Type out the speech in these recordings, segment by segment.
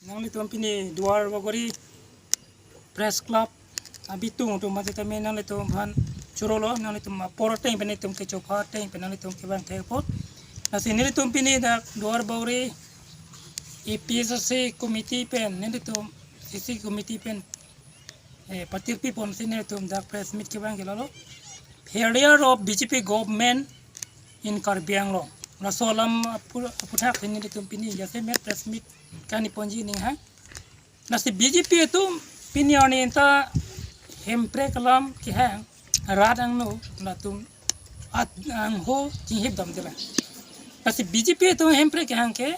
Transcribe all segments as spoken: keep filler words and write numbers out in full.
Nanglitum pini Duar Bagori Press Club abitung atum mate tame nanglitum aphan chorolo, nanglitum apor ateng pen itum kecho apor ateng pen nanglitum kevang thekpo. Lasi nelitum pini dak Duar Bagori A P H L C committee pen, nelitum C C committee pen, eh, patirpi ponsi nelitum dak press meet kevang ke lalo. Failure of B J P government in Karbi Anglong. Laso alam apu-, aputhak si nelitum pini jasemet press meet kani ponji aning ha. Lasi B J P atum pini arni anta Hemprek alam kehang, rat angno latum at angho chinghip damde lang. Lasi B J P atum Hemprek kehang ke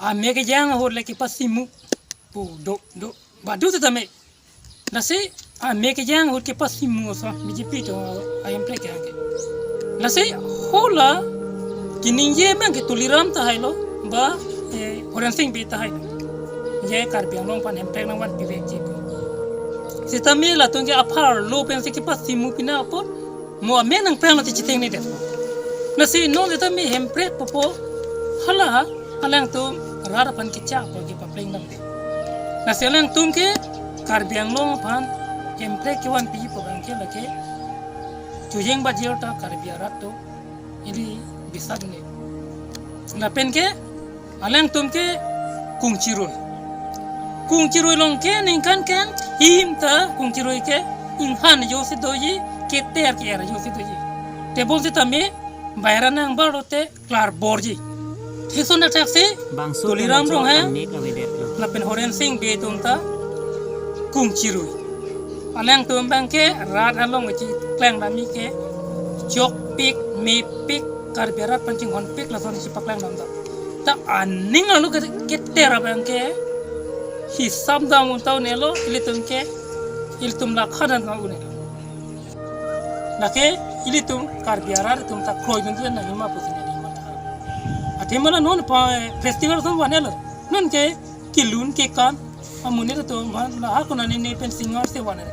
ame kejang ahut le kepasimu pu do do badu setame. Lasi ame kejang ahut kepasimu so B J P atum a-Hemprek kehang ke. Lasi hala keningje abang ke Tuliram tahai lo ba, eh, Horen Sing Bey tahai lo. Je Karbi Anglong aphan Hemprek nangvanpi vekji pu. Setame latum ke apharlo pensi kepasimu pina apot mo ame nangphrang lo te chiteng ni det. Lasi non setame Hemprek popo hala alangtum rat aphan kecha apot kepapleng damde. Lasi alangtum ke Karbi Anglong aphan Hemprek kevanpi pu abang ke lake chojeng bajir ta Karbi arat atum ili bisat ne. Lapen ke alangtum ke kungchirui. Kungchirui along ke ningkan keng him ta kungchirui ke inghan ajoksi doji, keter ke-er ajoksi doji. Tebon setame baira nangbar lote klarborji. Thison athak si bangso Tuliram Ronghang, amek avedetlo. Lapen Horen Sing Bey atum ta kungchirui. Alangtum abang ke rat along chikleng dami ke chokpik, mepik, Karbi arat aphan chinghonpik lason si pakleng dam ta. Ta aning arlo ke, keter abang ke hisap dam un ta un-elo, ilitum ke, ilitum lakha dam un-elo. Lake ilitum Karbi arat atum ta kroidun tu nangji ma pusi neli mata. Athema la non pa, eh, festival ason vanlo. Non ke kelun kekan amonit atum aphan la ha konane ne pen singer si vanlo.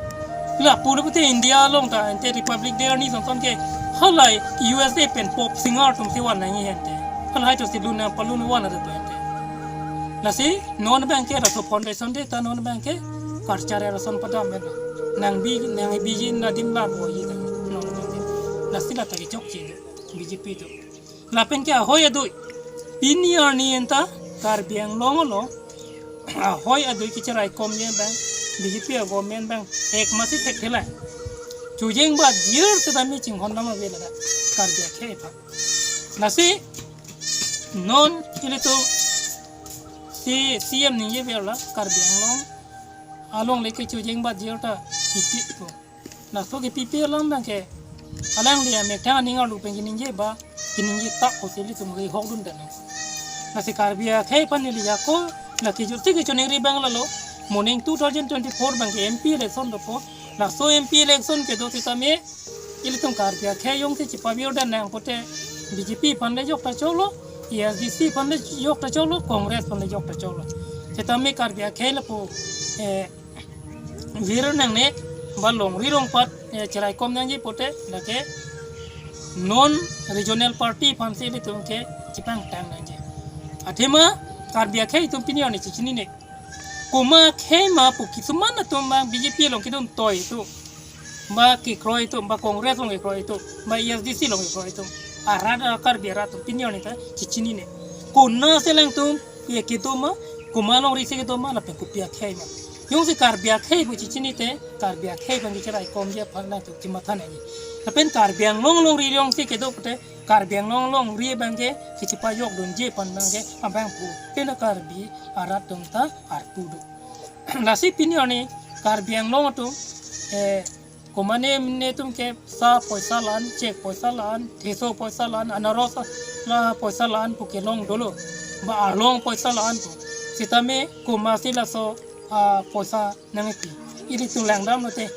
La pura pute India along ta ante Republic Day arni son son ke halahai U S A pen pop singer atum si van nangji ante. Halahai atum si lun nang palun van atum ante. Lasi non abang ke laso foundation day ta non abang ke karchar era son padam ben. Nangbi, nangbi ji nadim la bo ji ta. Non abang ke. Lasi la ta kechokche B J P atum. Lapen ke ahoi adui. Pini arni anta Karbi Anglong along ahoi adui kecheraikomji abang B J P a-government abang ek masi thekthe lang. Chojeng bajir setame chinghon dam ave ladak Karbi akhei aphan. Lasi non ilitum si C M ningje verla Karbi Anglong along le ke chojeng bajir ta pipik po. Laso kepipe alam abang ke alangli amek thang aning arlo pen keningje ba keningje ta pusi ilitum rihok dun dan. Lasi Karbi akhei aphan neli ako la kejut si kechoningri abang lalo, moning two thousand twenty-four abang ke M P election dopo. Laso M P election kedo setame ilitum Karbi akhei jongsi chepavir dan nang pote B J P aphan le jok ta cholo, A S D C aphan le jok ta cholo, Congress aphan le jok ta cholo. Setame Karbi akhei lapu, eh, vir nangne ba longri longpat, eh, cheraikom nangji pote lake non regional party aphan si ilitum ke chepangtang nangji. Athema Karbi akhei atum pini arni chechinine. Komat akhei ma pu kisuman atum abang B J P along kedun toi atum, ba kekroi atum, ba Congress along kekroi atum, ba A S D C along kekroi atum. Arat a Karbi arat atum pini arni ta chechinine. Konat si alangtum ye kedo ma, komat alongri si kedo ma, lapen kopi akhei ma. Jongsi Karbi akhei pu chechini te, Karbi akhei abang kecheraikomji aphan alangtum chematha nangji. Lapen Karbi Anglong alongri jongsi kedo pote, Karbi Anglong alongri abang ke kechepajok dunji aphan abang ke abang pu. Pena Karbi arat atum ta arpu do. Lasi pini arni Karbi Anglong atum, eh, komane mane atum ke sa poisa la-an, chek poisa la-an, theso poisa la-an, anaros la poisa la-an pu kelong dolo. Ba arlong poisa la-an pu. Setame komatsi laso, ah, poisa nangpi. Ilitum langdam lote.